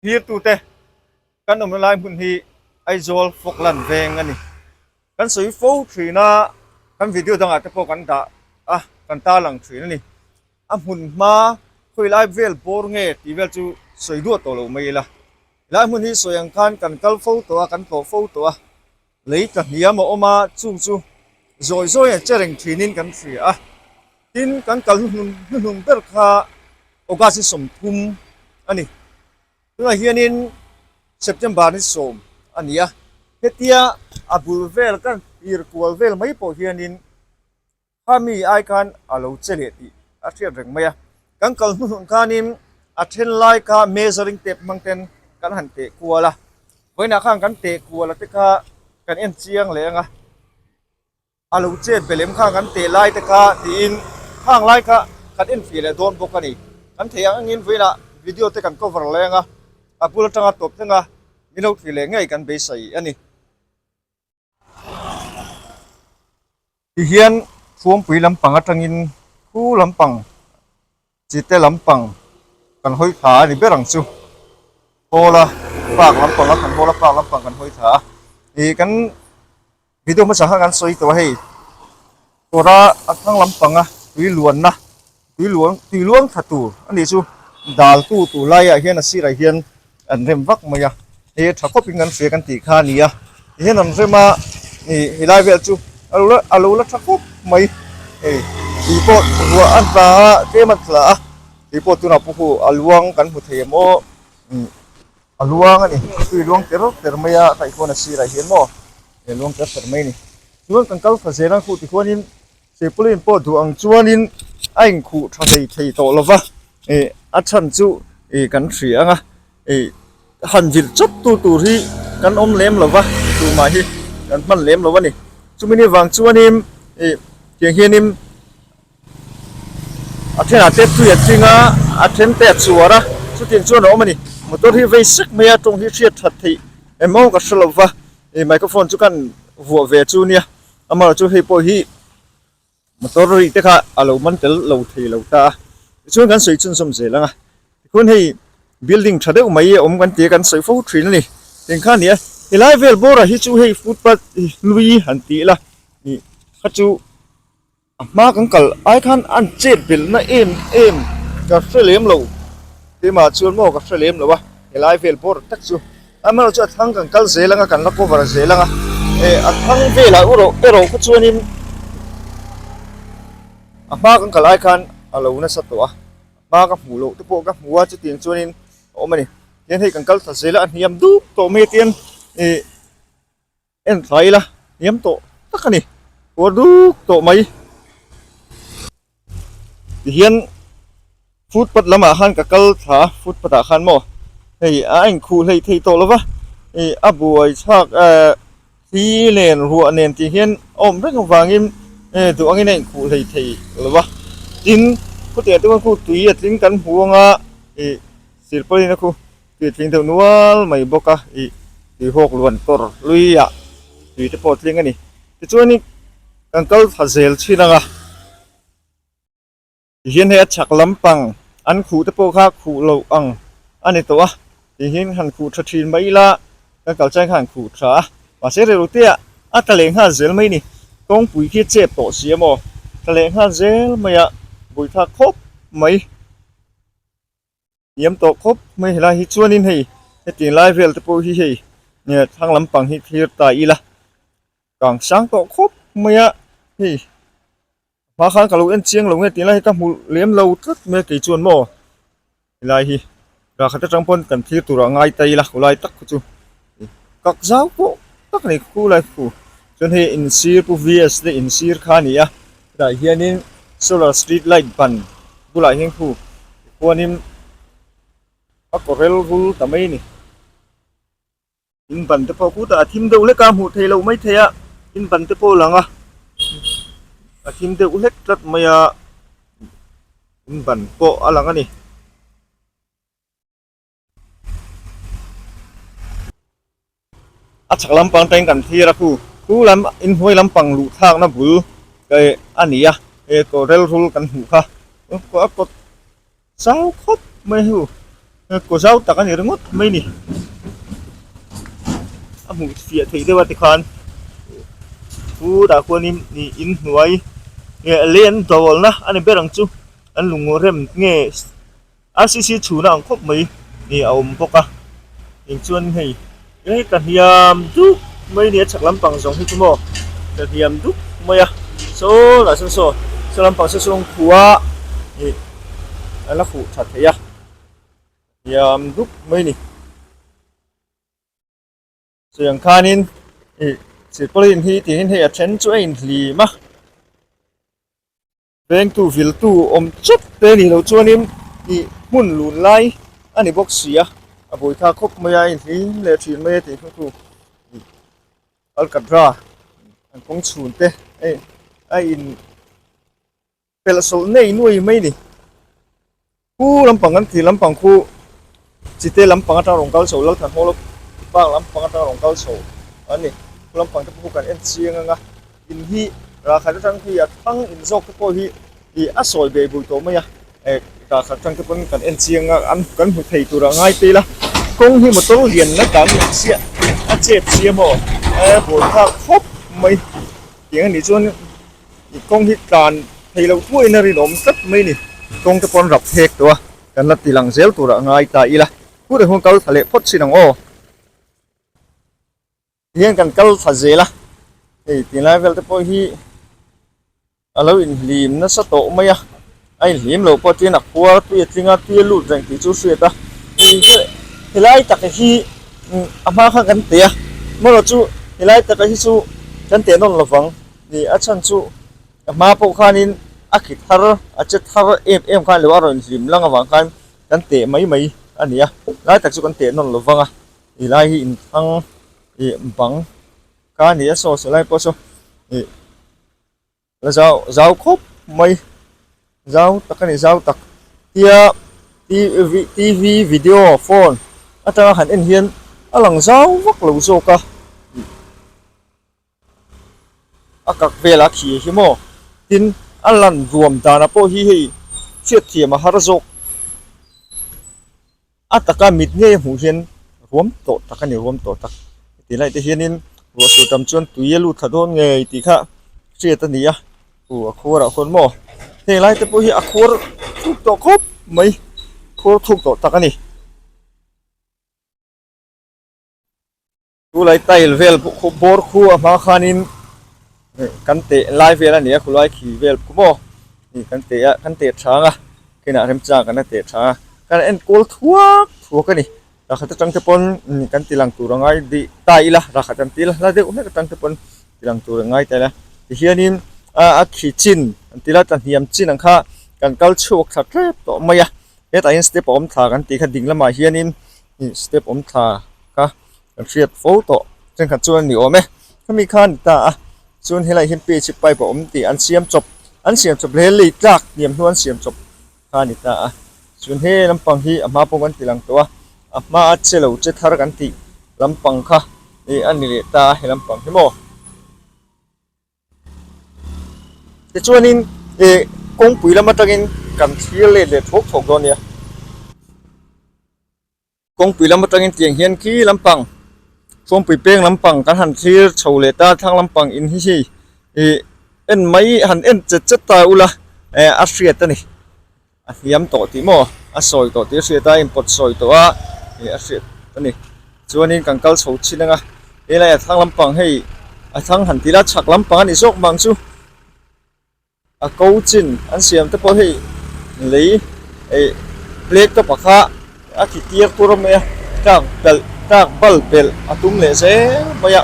Thirtute kan awmna lai hmun hi Aizawl Falkland veng a ni. Kan sawi fo thin a, kan video dangah te pawh kan dah a, kan tarlang thin a ni. A hmun hma khawi lai vel bawr nge tih vel chu sawi duah tawh lo mai ila. Helai hmun hi sawi ang khan kan kal fo tawh a, kan tlawh fo tawh a. Lei tla hniam a awm a, chung chu zawi zawi a che reng thinin kan hria a. Tin, kan kal hnuhnun hnuhnung ber kha August ni 30 a ni. Tunah hianin September ni 10 a ni a. Hetia a bul vel kan tir kual vel mai pawh hianin Kha mi ai khan a lo che leh tih a hriat reng mai a. Kan kal hnuhnun khanin a then lai kha measuring tape hmang ten kan han teh kual a. Vawiinah khan kan teh kual a te kha kan en chiang leh ang a. A lo chet belem khan kan teh lai te kha tiin khang lai kha kan en fih leh dawn bawk a ni. Kan theih ang angin vawiinah video te kan cover leh ang a, a bul atanga tawp thleng a min lo thli leh ngei kan beisei a ni. Tihian Thuampui lampang atangin khu lampang Chite lampang kan hawi thla a ni ber ang chu. Hawla park lampang a kan Hawla park lampang kan hawi thla a. Ih kan video hmasa kha kan sawi tawh a hei kawra a thlang lampanga tui luanna tui luang tui luang thla tur a nih chu dal tu tur laiah hian a sirah hian an rem vak mai a hei a tha khawp in kan hria kan tih kha a ni a tihian an rem a ih helai vel chu a lo la a lo la tha khawp mai hei tui pawh ruah a tla a tlem a tla a tui pawh tunah pawh hu a luang kan hmu thei em aw umm a luang a ni tui luang ter ter mai a kaihkhawn a sirah hian maw a luang ter ter mai a ni chuan kan kal thla zel ang khuh tikhuanin Silpaulin pawh duh ang chuanin a inkhuh tha hlei thei tawh lo va, ih a chhan chu ih kan hria ang a, ih han vil chawp tu tur hi kan awm lem lo va, tumah hi kan hman lem lo a ni. Chumi ni vang chuanin ih tiang hianin a thenah te tui a tling a, a then te a chuar a, chutiang chuan a awm a ni. Motor hi vei sek mai a, tawng hi hriat that theih em aw ka hre lo va, ih microphone chu kan vuah ve chu nia. Amaherawh chu hei pawh hi motor ri te kha a lo man tel lo thei lo ta a, tichuan kan sawi chhunzawm zel ang a, tichuan hei building tha deuh mai a awm kan tia kan sawi fo thin a ni, eng kha a ni a, helai vel bawrah hi chu hei footpath hlui han tih ila ih kha chu a hma kan kal ai khan an chet belhna em em ka hre lem lo keimah chuan maw ka hre lem lo a helai vel bawr tak chu amaherawh chu a thlang kan kal zel anga kan la cover zel anga eh a thlang velah erawh erawh kha chuanin a hma kan kal ai khan a lo nasa tawh a a hma ka hmuh loh te pawh ka hmu a chutiang chuanin a awm a ni tihian hei kan kal thla zel a a hniam dup tawh mai a tian ih. En thla ila hniam tawh tak a ni kawr duk tawh mai tihian footpath lamah khan ka kal thla a footpath ah khan maw hei a inkhuh hleih theih tawh lova ih a buai chhak ehh thli nen ruah nen tih hian a awm reng avangin eh duh angin a inkhuh hleih thei lova tin khutiang te khuan tui a tling kan hmu anga ih silpawlin a khu. Tui tling deuh nual mai bawk a ih tui hawk luan kawr lui ah tui te pawh a tling a ni tichuanin kan kal thla zel thin ang a tihian hei a chhak lampang an khuh te pawh kha khuh loh ang a ni tawh a tihian han khuh tha thin mai ila kan kal chang khan khuh tha a mahse reilote ah a tla leh nghal zel mai a ni kawngpui khi a chep tawh si a maw tla leh nghal zel mai a buaithlak khawp mai. Hniam tawh khawp mai helai hi chuanin hei hetiang lai vel te pawh hi hei thlang lampang hi thlir ta ila kang sang tawh khawp mai a hei hma khan ka lo en chiang lo nge tih lai hi ka hmu lem lo tlat mai a kei chuan maw helai hi rah khat atang pawn kan thlir tur ah ngai ta ila khawlai tak khu chu kak zau pawh tak a ni khulai khu chuan hei insir pu V_S te insir kha a ni a hetah hianin solar street light ban bulah hian khu khuanin a kaw rel rul ta mai a ni in ban te pawh khutah a thim deuh hlek a hmuh theih loh mai thei a in ban te pawh a lang a a thim deuh hlek tlat mai a in ban pawh a lang a ni. A chhak lampang teng kan thlir a khu khu lam inhnuai lampang luh thlakna bul eh a ni a he kaw rel rul kan hmuh kha a kawt zau khawp mai hu. Kaw zau tak a ni ringawt mai ni. A hmuh fiah theih deuh a tikhan chutah khuanin ih inhnuai nge lei an dawlna a ni ber ang chu an lung rem nge RCC chhuna ang khawp mai ih a awm bawk a eng chuan hei he ka hniam duk mai ni a chhak lampang zawng hi chu maw ka hniam duk mai a saw lah sawn saw saw lampang saw sawn khua ih a la huh tha thei a hniam duk mai ni. Chutiang khanin ih silpauline hi tiin hei a then chu a inhlim a vengtu viltu awm chawp te a nih loh chuanin ih hmun lun lai a ni bawk si a a buaithlak khawp mai a a inhlim leh thin mai a tih kha chu ih alkatra an kawng chhun te a in pelh sawlh nei nuai mai a ni. Khu lampang kan tih lampang khu chite lampang atanga rawn kal chho Lalthanhawla park lampang atanga rawn kal chho a ni. Khu lampang te pawh kan en chiang ang a, in hi ralkhat atang khi a thlang in zawk te pawh hi ih a sawi bei bui tawh mai a, eh ralkhat atang te pawn kan en chiang a an kan hmu thei tur a ngai phei la. Kawng hi motor lian la tan chiah a chep chiah maw a buaithlak khawp mai tiang a nih chuan. Ih kawng hi tlan thei loh thuain a rinawm tlat mai ni. Kawng te pawh an rap phek tawh a, kan la ti lang zel turah ngai ta ila. Pu reng hun kal thla leh phawt chin ang aw. Tihian kan kal thla zel a, hei tinlai vel te pawh hi a lo inhlim nasa tawh mai a, a inhlim loh pawh chuan a khuar tui a tling a, tui a lut reng tih chu hriat a. Hei helai tak hi a hma khan kan teh a, amaherawhchu chu helai taka hi chu kan teh nawn lovang. Ni a chhan chu a hma pawh khanin a khi thar a che thar em em khan lo a rawn hlim lang avang khan kan teh mai mai a ni a lai tak chu kan teh nawn lo vang a ti lai hi inthlang ih bang kha a ni a saw saw lai pawh saw ih la zau zau khawp mai zau tak a ni zau tak tia T_V T_V video phone atanga han en hian a lang zau vak lo zawk a. A kak velah a khi hi maw? Tin, a lan ruam danah pawh hi hei hriatthiam a har zawk. A taka mit ngei a hmuh hian ruam tawh tak a ni, ruam tawh tak. Heti lai te hianin ruah sur tam chuan tui a lut thla dawn ngei tih kha hriat a ni a, aw a khuarah khuan maw? Heng lai te pawh hi a khuar thuk tawh khawp mai, khuar thuk tawh tak a ni. Chulai tile vel pawh bawr khu a hma khanin kan teh lai vel a ni a khulai khi vel khu maw ih kan teh a kan teh thang a kinah remchang kan la teh thang a kan enkawl thuak thuak a ni rakhat atang te pawn kan ti lang tur a ngai dih ta ila rakhat an ti la hla deuh hlek atang te pawn ti lang tur a ngai ta ila tihianin a khi chin an ti la tlahniam chin ang kha kan kal chhuak thla tep tawh mai a hetah hian step a awm thla kan tih kha ding lamah hianin ih step awm thla kha kan hriat fo tawh thenkhat chuan a ni awm e khami kha a ni ta a chuan helaiah hian page hi pipe a awm tih an siam chawp an siam chawp leh lei tlak hniam hnu an siam chawp kha a ni ta a chuan he lampang hi a hma pawh kan ti lang tawh a a hma a che lo che thar kan tih lampang kha ih a ni leh ta a he lampang hi maw. Tichuanin ih kawngpui lam atangin kan thlir let leh thawk thawk dawn nia. Kawngpui lam atangin tiang hian khi lampang Kawngpui peng lampang kan han thlir chho leh ta thlang lampang in hi hei ih en mai han en chet chet ta ula eh a hriat a ni. A hniam tawh tih maw a sawi tawh tih a hriat a a inpawt sawi tawh a ih a hriat a ni. Chuanin kan kal chho chin anga helai a thlang lampang hei a thlang han ti la chhak lampang a ni zawk mang chu. A ko chin an siam te pawh hei lei eih plate te pakha a ti tir tur a mai a tlak belh tlak bal belh a tum leh zel mai a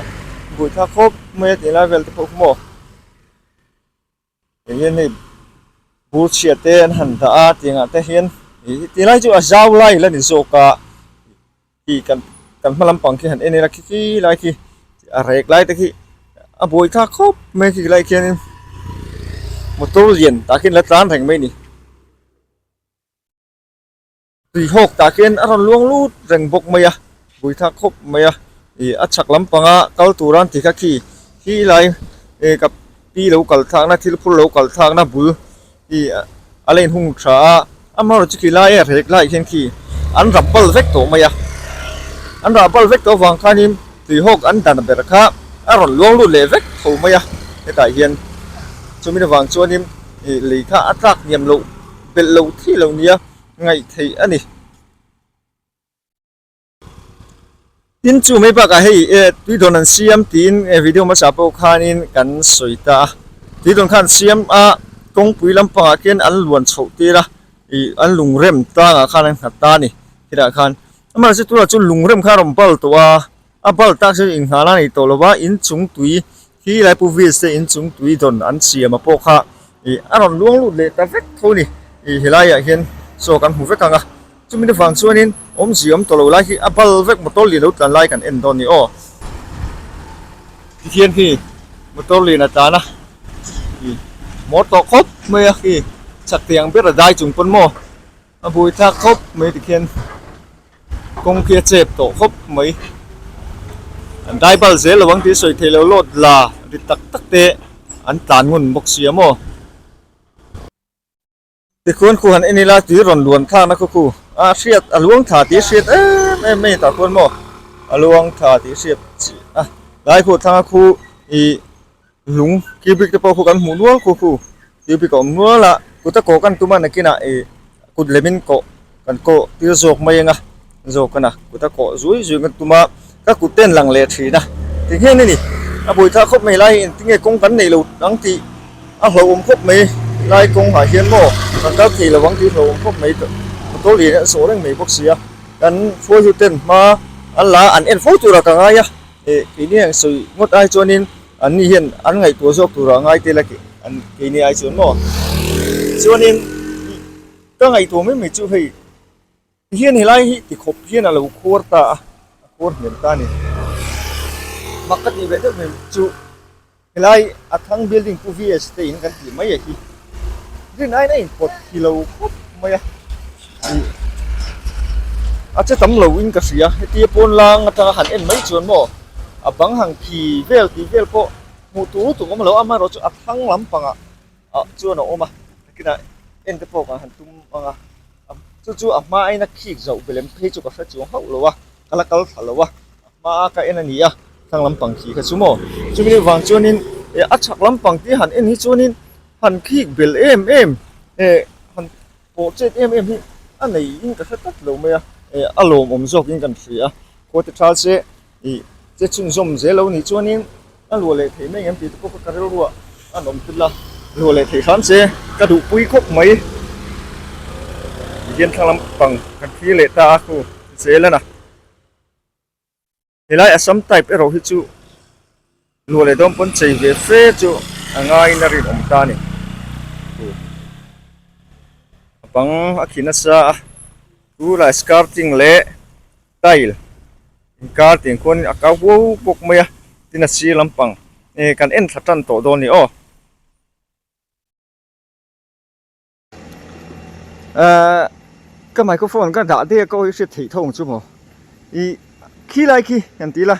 buaithlak khawp mai a tih lai vel te pawh khu maw eng hian hei bur chhia te an han dah a tiangah te hian ih tilai chu a zau lai la ni zawk a. Khi kan kan hma lampang khi han en ila khi khi lai khi a rek lai te khi a buai thlak khawp mai khi lai khianin motor lian tah khian la tlan reng mai a ni tui hawk tah khian a rawn luang lut reng bawk mai a buai thlak khawp mai a ih a chhak lampanga kal tur an ti kha khi khi lai ih ka pi lo kal thlakna thil phur lo kal thlakna bul ih a la inhung tha a amaherawhchu khi lai a rek lai khian khi. an rap bal vek tawh mai a, an rah bal vek tawh avang khanin tuihawk an dan ber kha a rawn luang lut leh vek tho mai a, hetah hian chumi avang chuanin ih lei kha a tlak hniam loh belh loh thih loh nia ngaih theih a ni. Tin chu mai bakah hei eh tuidawn an siam tiin video hmasa pawh khanin kan sawi ta a, tuidawn khan siam a kawngpui lampangah khian an luan chhoh tir a ih an lungrem tlangah khan an nghat ta a ni khitah khan amaherawhchu tunah chuan lungrem kha a rawn bal tawh a, a bal tak chu inghahna a nei tawh lo va inchung tui khi lai pu wheels te inchung tui dawn an siam a pawh kha ih a rawn luang lut leh ta vek tho a ni ih helaiah hian saw kan hmu vek ang a. Chumi te vang chuanin awmzia awm tawh lo lai hi a bal vek motor lian lo tlan lai kan en dawn ni aw. Tikhian khi motor lian a tlan a, ih maw tawh khawp mai a khi chak thei ang ber a dai chung pawn maw a bui thlak khawp mai tikhian kawng khi a chep tawh khawp mai. An dai bal zel lo ang tih sawi theih loh lawt la ri tak tak te an tlan ngun bawk sia maw. Tikhuan khu han en ila tui rawn luan thlakna khaw khu a hriat a luang tha tih hriat em em mai tah khuan maw a luang tha tih hriat chi a lai khu thlanga khu ih lung cubic te pawh khu kan hmuh nual khu khu cubic a awm nual a kut a kawh kan tum a nakinah ih kut lemin kawh kan kawh tir zawk mai anga zawk a na kut a kawh zui zui kan tum a ka kut ten lang leh thin a ti hian a ni a buaithlak khawp mai lai hi engtinge kawng kan neih lo ang tih a hlauhawm khawp mai lai kawng ah hian maw kan kal thei lo ang tih hlauhawm khawp mai motor lian an sawh reng mai bawk si a kan hruaitu ten hma an la an en fo tur ah ka ngai a eh keini ang sawi ngawt ai chuanin an ni hian an ngaihtuah zawk tur ah ngai tel a an keini ai chuan maw chuanin. Ka ngaihtuah mai mai chu hei hian helai hi ti khawp hian a lo khuar ta a, a khuar hmel ta a ni. Mak ka tih ve deuh mai chu helai a thlang building pu VS te in kan tih mai a hi rin aiin a inpawt khi lo khawp mai a, ih a che tam lo in ka hria hetia pawn lang atanga han en mai chuan maw a bang hang khi vel tih vel pawh hmuh tur lutuk awm lo amaherawh chu a thlang lampangah ah chuan a awm a nakinah en te pawh kan han tum ang a chu chu a hma aina khik zoh belem phei chu ka hre chuang hauh lo a ka la kal thla lo a a hma a ka en a ni a thlang lampang khi kha chu maw chumi vang chuanin eh a chhak lampang te han en hi chuanin han khik bel em em eh han pawh chet em em hi a nei in ka hre tlat lo mai a eh a lawmawm zawkin kan hria a khaw ti thal se Ih, che chhunzawm zel lo nih chuanin a luah leh theih mai ngem tih te pawh ka rilruah a an awm tel a, luah leh theih hram se ka duhpui khawp mai. Tihian thlang lampang kan thlir leh ta a khu zel a na. Helai Assam type erawh hi chu luah leh dawn pawn chei ve fe chu a ngaiin a rinawm ta a ni. Khu a bang a khi nasa a, chu lai skirting leh tile inkar tiang khuanin a kau huau bawk mai a tin a sir lampang eh kan en thla tan tawh dawn a ni aw ahh ka microphone ka dah daih a ka aw hi hriat theih tho ang chu maw ih khi lai khi han ti ila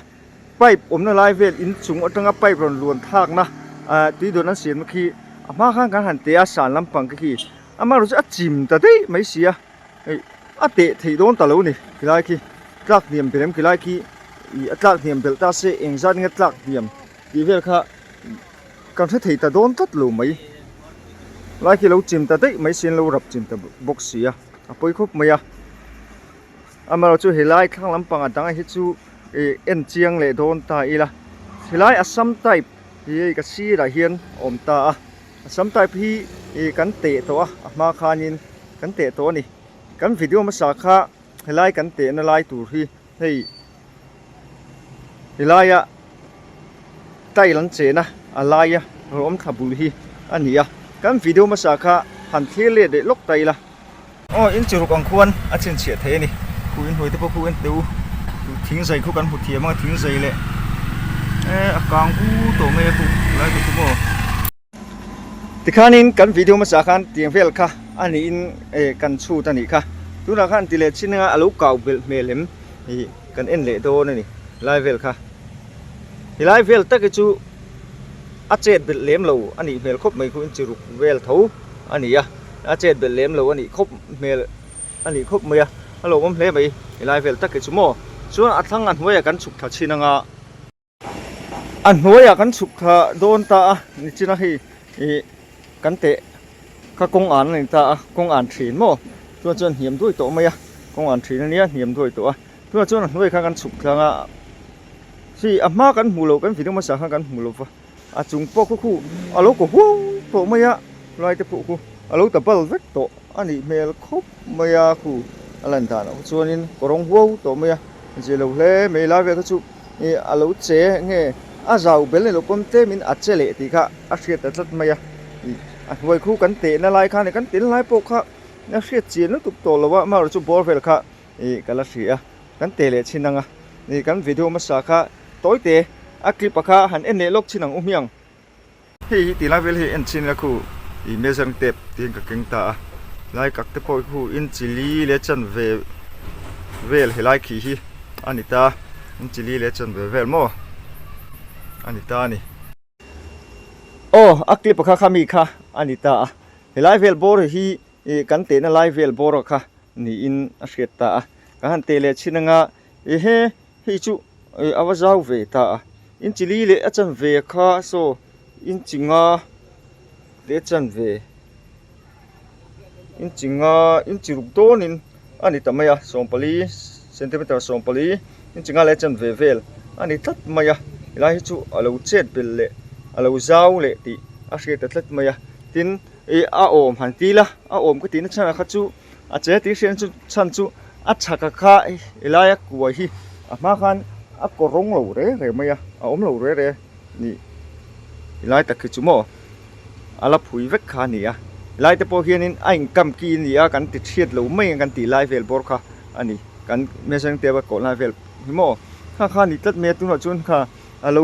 pipe awmna lai vel inchung atanga pipe rawn luan thlakna ah tui dawn an siamna khi a hma khan kan han teh a san lampang te khi amaherawhchu chu a chim ta daih mai si a. Hei a teh theih dawn ta lo ni khilai khi tlak hniam belh em khilai khi ih a tlak hniam belh ta se eng zat nge tlak hniam tih vel kha kan hre thei ta dawn tlat lo mai lai khi lo chim ta daih mai sin lo rap chim ta bawk si a a pawi khawp mai a amaherawh chu helai thlang lampang a dang hi chu ih en chiang leh dawn ta ila helai Assam type hi hei ka sirah hian a awm ta a. Assam type hi ih kan teh tawh a a hma khanin kan teh tawh a ni kan video hmasa kha helai kan tehna lai tur hi hei helaia tile an chehna a laia rawn awm thla bul hi a ni a kan video hmasa kha han thlir let leh lawk ta ila. Aw in chi ruk ang khuan a chhinchhiah thei a ni khu in hnuai te pawh khu en teh u thing zai khu kan hmu thiam ang a thing zai leh eh a kang hu tawh mai a khu helai te chu maw. Tikhanin kan video hmasa khan tiang vel kha a niin eh kan chhut a nih kha. Tunah khan ti leh chin anga a lo kau belh hmel em ih kan en leh dawn a ni lai vel kha. Helai vel tak hi chu a chet belh lem lo a nih hmel khawp mai khu in chi ruk vel tho a ni a, a chet belh lem lo a nih khawp hmel a nih khawp mai a. A lawmawm hle mai helai vel tak hi chu maw. Chuan a thlang a hnuaiah kan chhuk thla chhin anga. A hnuaiah kan chhuk thla dawn ta a nichina hei ih kan teh kha kawng an a ni ta a kawng an thin maw chuan chuan hniam duai tawh mai a kawng an thin a nia hniam duai tawh a tunah chuan a hnuai kha kan chhuk thlang a hei a hma kan hmuh loh kan video hmasa khan kan hmu lo va a chung pawh khu khu a lo kaw huau tawh mai a lai te pawh khu a lo ta bal vek tawh a nih hmel khawp mai a khu a lan danah kha chuanin kawrawng huau tawh mai a zia lo hle mai lai vel kha chu ih a lo che nge a zau bel ni lo pawn tlemin a che leh tih kha a hriat ta tlat mai a ih a hnuai khu kan tehna lai kha a ni kan tehna lai pawh kha a hriat chian lutuk tawh lo a amaherawhchu chu bawr vel kha ih ka la hria a kan teh leh chhin ang a ih kan video hmasa kha tawi te a clip a kha han en leh lawk chhin ang u hmiang. Hei hi tilai vel hi en chin ila khu ih measuring tape te hian ka keng ta a lai kak te pawh hi khu inchi li leh chanve vel helai khi hi a ni ta inchi li leh chanve vel maw a ni ta a ni. Aw a clip a kha kha mi kha a ni ta a helai vel bawr hi ih kan tehna lai vel bawr a kha niin a hriat ta a kan han teh leh chhin anga ehe hei chu ih a va zau ve ta a inchi li leh a chanve kha saw inchi nga leh a chanve inchi nga inchi ruk dawnin a ni ta mai a sawmpali centimeter sawmpali inchi nga leh a chanve vel a ni tlat mai a helai hi chu a lo chet belh leh a lo zau leh tih a hriat ta tlat mai a tin ih a awm han ti ila a awm ka tihna chhan ah kha chu a che tih hriat chu chhan chu a chhak a kha helaia kuai hi a hma khan a kaw rawng lo re re mai a a awm lo re re nih helai tak hi chu maw a la phui vek kha a ni a helai te pawh hianin a inkam ki a ni a kan ti chhiat lo mai ang kan tih lai vel bawr kha a ni kan measuring tape a kawh lai vel hi maw kha kha a ni tlat mai a tunah chuan kha a lo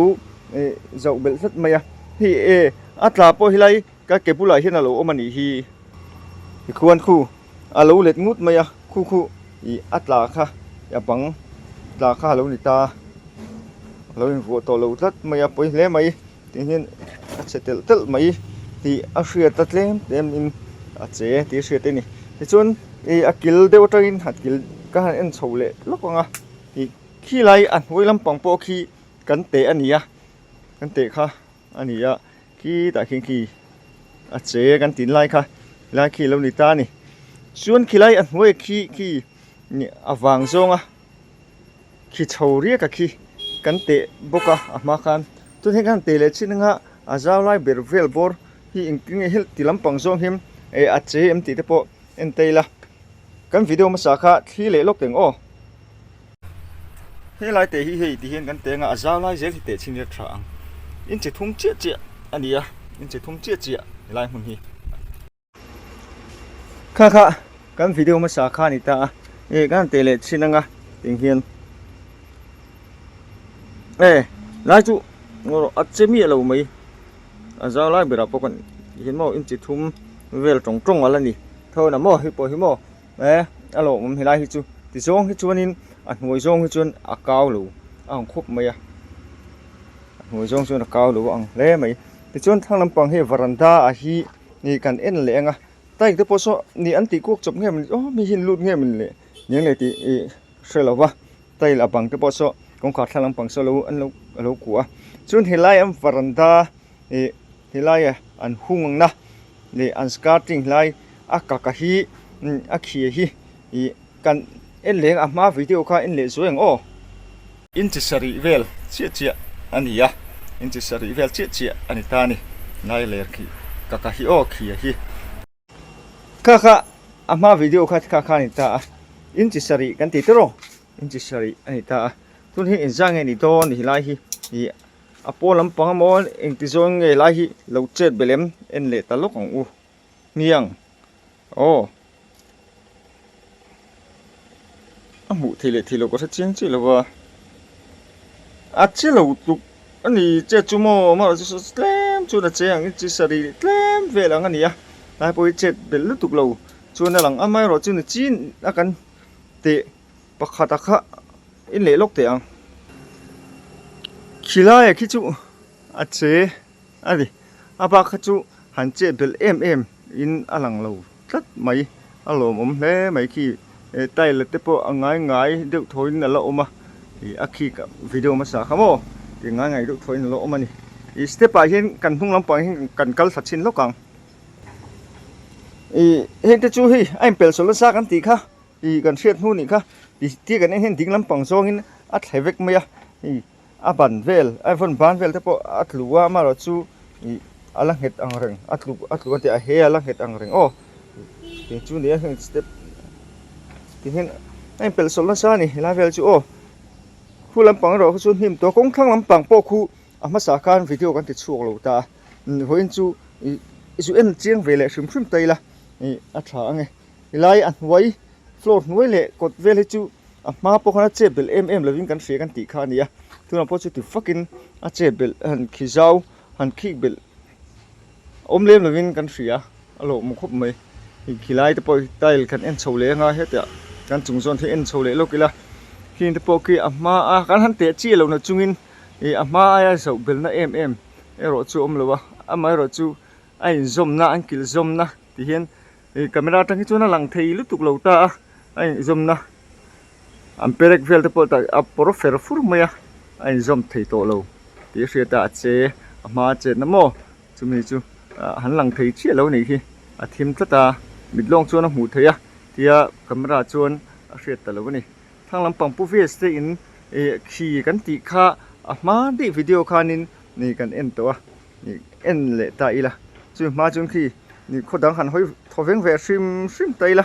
ih zoh belh tlat mai a hei e a tla pawh helai ka ke bulah hian a lo awm a nih hi. Tikhuan khu a lo let ngut mai a, khu khu ih a tla kha a bang tla kha a lo ni ta a, a lo invuah tawh lo tlat mai a, pawi hle mai tih hian a chhe telh telh mai tih a hriat a tlem tlem in a che tih a hriat a ni. Tichuan ih a kil deuh atangin a kil ka han en chho leh lawk ang a, ih khilai a hnuai lampang pawh khi kan teh a ni a, kan teh kha a ni a. Khi tah khian khi a che kan tin lai kha helai khi alo ni ta a ni chuan khilai a hnuai khi khi a vang zawng a khi chho riak a khi kan teh bawk a a hma khan chuan heng khan teh leh chin anga a zau lai ber vel bawr hi engtin nge hel ti lampang zawng hian eh a che em tih te pawh en ta ila kan video hmasa kha thli leh lawk teng aw. Helai teh hi hei ti hian kan teng a a zau lai zel hi teh chhin ila tha ang inchi thum chiah chiah a ni a inchi thum chiah chiah helai hmun hi. Kha kha kan video hmasa kha a ni ta a eh kan han teh leh chhin anga tiang hian e lai chu a che miah lo mai a zau lai berah pawh kan hian maw inchi thum vel tawng tawng a la ni tho na maw hei pawh hi maw. E a lawmawm helai hi chu ti zawng hi chuanin a hnuai zawng hi chuan a kau lo a ang khawp mai a a hnuai zawng chuan a kau lo a ang hle mai tichuan thlang lampang hei varanda ah hi ih kan en leh ang a tike te pawh saw ni an tih kuak chawp nge maw ni aw mi hi an lut nge maw ni le niang leh tih ih hre lo va tile a bang te pawh saw kawngkhar thlang lampang saw lo an lo a lo kuah a chuan helai an varanda ih helai a an hung ang na leh an skirting lai a kaka hi a khia hi ih kan en leh a hma video kha en leh zuai ang aw. Inchi sarih vel chiah chiah a ni a, inchi sarih vel chiah chiah a ni ta a ni, lai ler khi kaka hi aw khia hi. Kha kha a hma video kha kha kha a ni ta a, inchi sarih kan ti tiraw inchi sarih a ni ta a, tun hi inzah nge ni dawn helai hi ih. A pawn lampang emaw engti zawng nge lai hi lo chet belh em en leh ta lawk ang u hmiang aw a hmuh theih leh theih loh ka hre chiang chiah lo va a che lo tluk a ni che chu maw amaherawhchu tlem chuan a che ang chi sarih tlem vel ang a ni a tlai pawh hi chet belh lutuk lo chuan a lang amaherawhchu ni chin a kan teh Pakhat a kha in leh lawk teh ang. Khilai a khi chu a che a ni. A bak kha chu han chet belh em em in a lang lo tlat mai. A lawmawm hle mai khi. Tile te pawh a ngai ngai deuh thawiin a la awm a, ih a khi video hmasa kha maw tih ngai ngai deuh thawiin a la awm a ni. Ih step ah hian kan hnung lampang hian kan kal thla chhin lawk ang. Ih heng te chu hei a inpelh sawlh nasa kan tih kha ih kan hriat hnu nih kha tih tia kan en hian ding lampang zawngin a thle vek mai a ih a ban vel a vawn ban vel te pawh a tlu a amaherawhchu ih a la nghet ang reng a tlu a tlu a tih a he a la nghet ang reng aw tih chu ni a heng step ti hian a inpelh sawlh nasa a ni helai vel chu aw khu lampang erawh kha chu hnim tawh kawng thlang lampang pawh khu a hmasa khan video kan ti chhuak lo ta a vawiin chu ih zu en chiang ve leh hrim hrim ta ila ih a tha ang e helai a hnuai floor hnuai leh kawt vel hi chu a hma pawh khan a chep belh em em lovin kan hria kan tih kha a ni a tunah pawh chuti vakin a chep belh han khi zau han khik belh awm lem lovin kan hria a lawm khawp mai hei khilai te pawh hi tile kan en chho leh anga hetah kan chung zawn hi en chho leh lawk ila khing te pawh khi a hma a kan han teh chiah loh na chungin ih a hma aia zoh belhna em em erawh chu a awm lo a amaherawhchu a inzawmna an kilh zawmna ti hian. Ih camera atang hi chuan a lang thei lutuk lo ta a a inzawmna an perek vel te pawh tah a pawr fer fur mai a a inzawm thei tawh lo tih a hriat a a che a hma a chetna maw chumi chu ah han lang thei chiah lo anih hi a thim tlat a mit lawng chuan a hmuh theih a tia camera chuan a hriat ta lo a ni thlang lampang pu ves te in ih khi kan tih kha a hma daih video khanin ih kan en tawh a. Ih en leh ta ila chumi hma chuan khi ih khaw dang han hawi thaw veng ve hrim hrim ta ila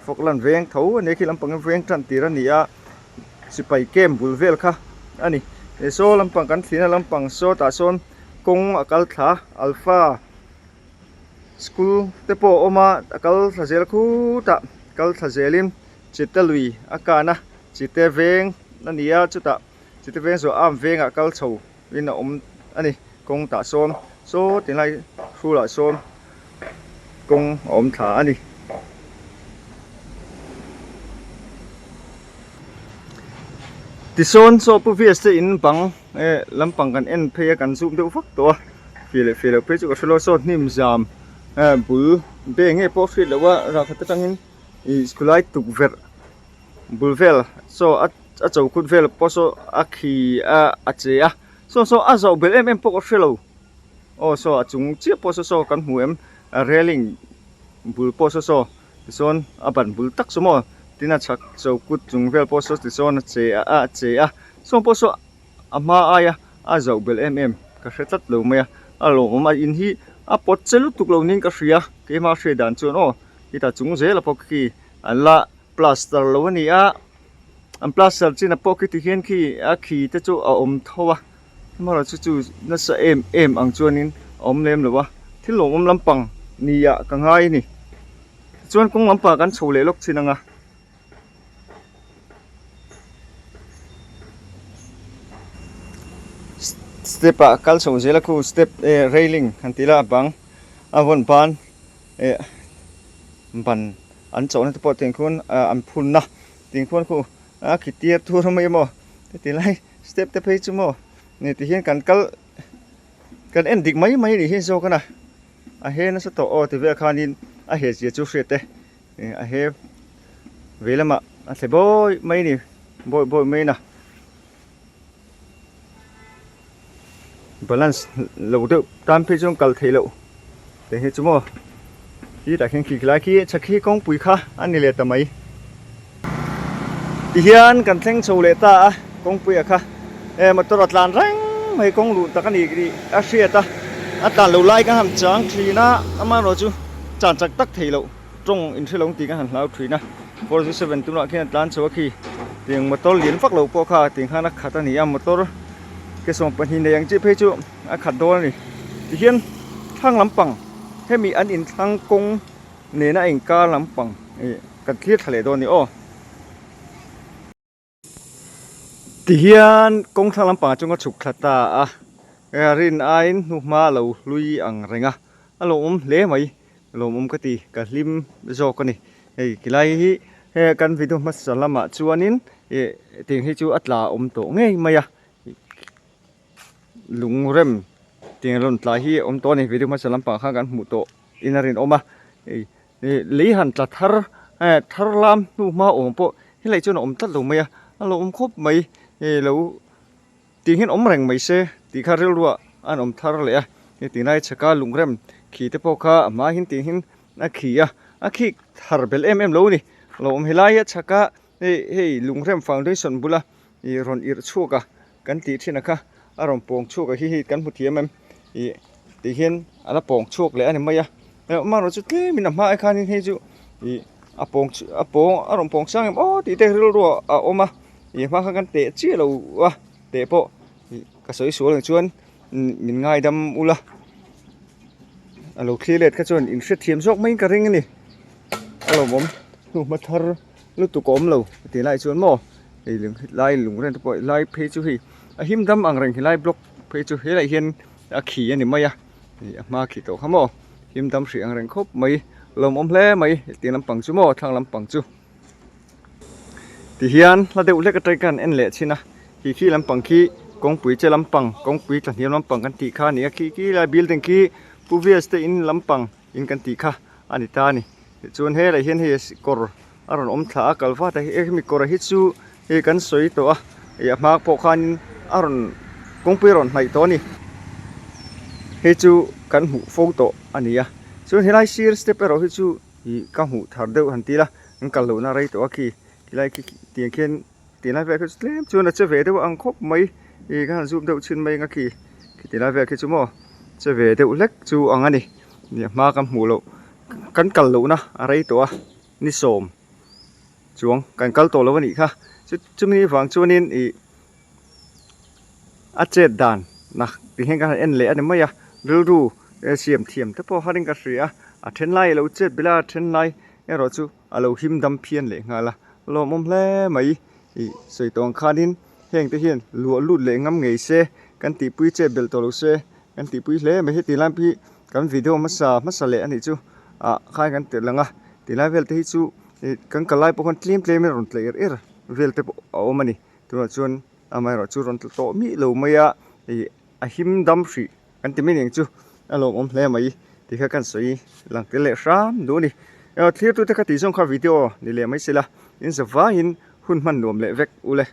Falkland veng tho a nia khi lampang veng tan tir a ni a sipai camp bul vel kha a ni eh saw lampang kan thlina lampang saw tah sawn kawng a kal thla alpha school te pawh a awm a a kal thla zel khutah kal thla zelin chite lui a kan a chite veng a ni a chutah chite veng zawh arm vengah kal chho. In a awm a ni kawng tah sawn saw ti lai hrulah sawn kawng a awm thla a ni. Tisawn saw pu V S te in bang eh lampang kan en phei a kan zoom deuh vak tawh a fih leh fih loh phei chu ka hre lo saw hnim zam eh bul be nge pawh hriat loh a rah khat atangin ih khulai tukverh bul vel saw a. a chokut vel pawh saw a khi a a che a saw saw a zoh belh em em pawh ka hre lo aw saw a chung chiah pawh saw saw kan hmu em a railing bul pawh saw saw tichuan a ban bul tak saw maw tin a chhak chokut chung vel pawh saw tichuan a che a a che a saw pawh saw a hma aia a zoh belh em em ka hre tlat lo mai a a lawmawm a in hi a pawt che lutuk lo niin ka hria keimah hriat dan chuan aw khitah chung zela pawh khi an la plaster lo a ni a. An plaster chin a pawh khi ti hian khi a khi te chu a awm tho a amaherawhchu chu nasa em em ang chuanin a awm lem lo a thil lawmawm lampang ni ah ka ngai a ni tichuan kawng lampang kan chho leh lawk thin ang a. Step ah kal chho zel a khu step eh railing han tih la a bang a vawn ban eh ban. An chawhna te pawh tiang khuan ah an phunna tiang khuan khu a khi tir thur mai maw heti lai step te phei chu maw ni ti hian kan kal kan en dik mai mai a nih hi zawk a na a he nasa tawh aw ti vel khanin a he zia chu hriat te a he vei lamah a thle bawi mai a ni bawi bawi mai a na. Balance lo deuh tan phei chuan kal theih loh te hi chu maw khi tah khian khi lai khi chhakhi kawngpui kha a ni leh ta mai tihian kan thleng chho leh ta a kawngpui ah kha e motor a tlan reng mai kawng luh tak a ni tih a hriat a a tlan lo lai kan han chang thin a amaherawhchu chan chak tak theih loh. Tawng in hrelo tih ka han hlau thin a, 407 tunah khian a tlan chho a khi tiang motor lian vak lo pawh kha tiang khan a khat a ni a, motor ke 12 nei ang chi phei chu a khat dawn a ni. Tihian thlang lampang hemi an inthlang kawng nena a inkar lampang ih kan thlir thla leh dawn a ni aw. Tihian kawng thlang lampangah chuan ka chhuk thla ta a, rin aiin hnuhma a lo hlui ang reng a, a lawmawm hle mai, lawmawm ka ti, ka hlim zawk a ni. Hei tilai hi he kan video hmasa lamah chuanin ih tiang hi chu a tla awm tawh ngei mai a, lungrem tiang rawn tla hi a awm tawh a ni, video hmasa lampangah khan kan hmuh tawh in a rinawm a, hei. Ih lei han tla thar Thar lam hnu hma awm pawh helai chuan a awm tlat lo mai a, a lo awm khawp mai hei lo tih hian awm reng mai se tih kha rilruah an awm thar leh a, hei tinai chhaka lungrem khi te pawh kha a hma hian tih hian a khi a, a khik thar belh em em lo a ni, a lo awm helai a chhaka hei hei lungrem foundation bula ih rawn irh chhuak a kan tih thin a kha a rawn pawng chhuak a hi hei kan hmu thiam em ih tih hian a la pawng chhuak leh a ni mai a amaherawh chu tlem in a hma ah khanin hei chu ih a pawng a pawng a rawn pawng sang em aw tih te rilru ah a awm a ih hma kha kan teh chiah lo a teh pawh ih ka sawi sual ang chuan min ngaidam ula a lo thlir let kha chuan in hrethiam zawk maiin ka ring a ni a lawmawm hnuhma thar. Lutuk a awm lo tih lai chuan maw hei lai lung reng te pawh lai phei chu hei a him dam ang reng helai block phei chu helaiah hian a khi a ni mai a ih a hma khi tawh kha maw him dam hrih ang reng khawp mai lawmawm hle mai hetiang lampang chu maw thlang lampang chu tihian hla deuh hlek atang khan en leh chhin a khi khi lampang khi kawngpui che lampang kawngpui tla hniam lampang kan tih kha a ni a khi khi lai building khi Pu Vias te in lampang in kan tih kha a ni ta a ni tichuan helai hian hei kawr a rawn awm thla a kal vat a hemi kawr hi chu hei kan sawi tawh a ih a hma pawh khanin a rawn kawngpui a rawn hnaih tawh a ni hei chu kan hmuh fo tawh a ni a chuan helai sir step erawh hi chu ih ka hmuh thar deuh han ti ila an kal lohna rei tawh a khi khilai khi tiang khian Tilai vel khi chu tlem chuan a che ve deuh ang khawp mai ih ka han zoom deuh chhin mai ang a khi khi tilai vel khi chu maw che ve deuh hlek chu ang a ni nih a hma kan hmuh loh kan kal lohna a rei tawh a ni sawm chuang kan kal tawh lo a nih kha chu chumi vang chuanin ih a chet dan nak tih hian ka han en leh a ni mai a rilru siam thiam te pawh harin ka hria a a then lai a lo chet belh a a then lai erawh chu. A lo him dam phian leh nghal a, lawmawm hle mai. Ih sawi tawh ang khanin heng te hian luah lut leh ngam ngei se, kan tihpui chet belh tawh lo se, kan tihpui hle mai. Heti lai hi kan video hmasa hmasa leh a nih chu ah khan kan tirh lang a, tilai vel te hi chu ih kan kal lai pawh khan tlem tlem in a rawn tla er er vel te pawh a awm a ni. Tunah chuan amaherawhchu chu rawn tla tawh miah lo mai a, ih a him dam hrih. Kan ti mai ning chu a lawmawm hle mai tih kha kan sawi lang tel leh hram duh a ni. Thlir tute kha tih zawng kha video ni leh mai se la, in zavaiin hun hman nuam leh vek u le.